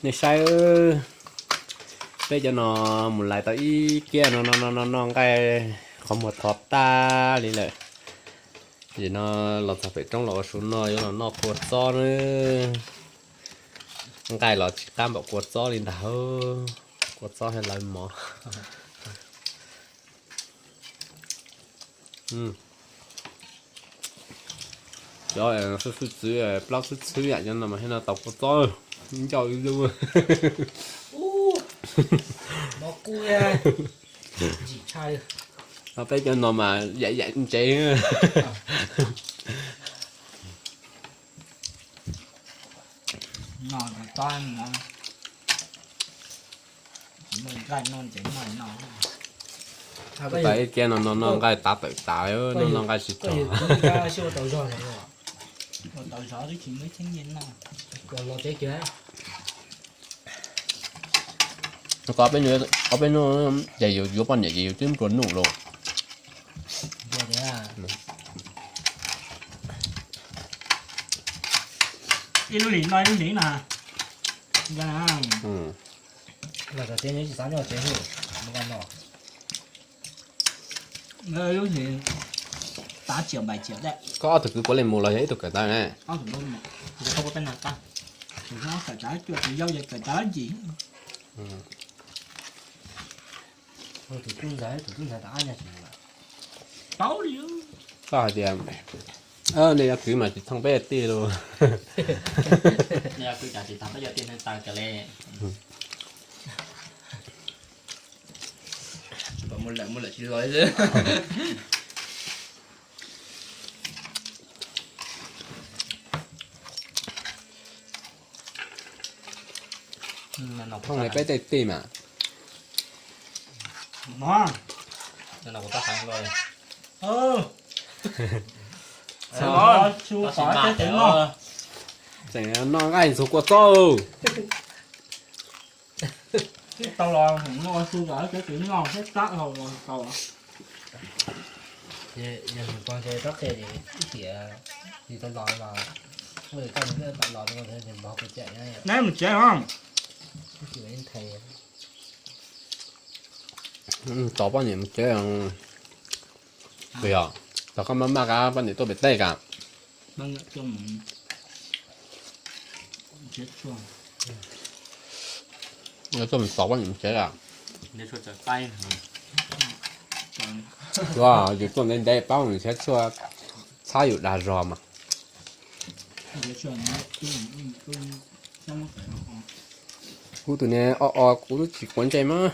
Nej saib, peb cov no mus lais tau ib kiab no no no no noj nqaij qhov muag thov tag li lawm. Ces no los txog pem roob los ua su no yuav los noj kua txob na. Nqaij los tsis qab npaum kua txob li ntag, kua txob thiab lawv mov. Cov xwb xwb txwv plaub txhwb txhwb yam cov no mas thiaj no tau kua txob ncauj ib lub. Peb cov no mas yam yam ntsev. Tab ib kiab no no noj nqaij tav tawm tas, no noj nqaij tsis tau. Ob peb hnub ces yus yuav poj niam ces yus twb nplua nuj lauj. Ib lub hlis noj ib lub hlis na. Lub hlis tav tsiam npaim tsiam dab. Koj ob tug kwv puav leej mus los yog ib tug kawm ntawv ne? Koj hais tias, nej cov kwv mas tsis thooj peb tij lauj. Mus lawm mus lawm tsis lawv xwb. Thooj peb tej tij mas. Tseem noj nqaij ntxuag kua txob. Tau los noj su zam cov txiv noj thiab tab hau los tau. Yog mus txog nce rab qe ib tiam, tsis tau los los, ua li koj mus tau los neb mus tsev os. Tos poj niam mus tsev. Yog, tos koj maj maj qab poj niam tuaj pem teb kam. Tuaj mus tos poj niam mus tsev kam. Yus tuaj ntev ntev pab niam tshab tshuaj txhab yus dag zog mas. Kuv tus niag o o kuv twb tsis quav ntsej mas.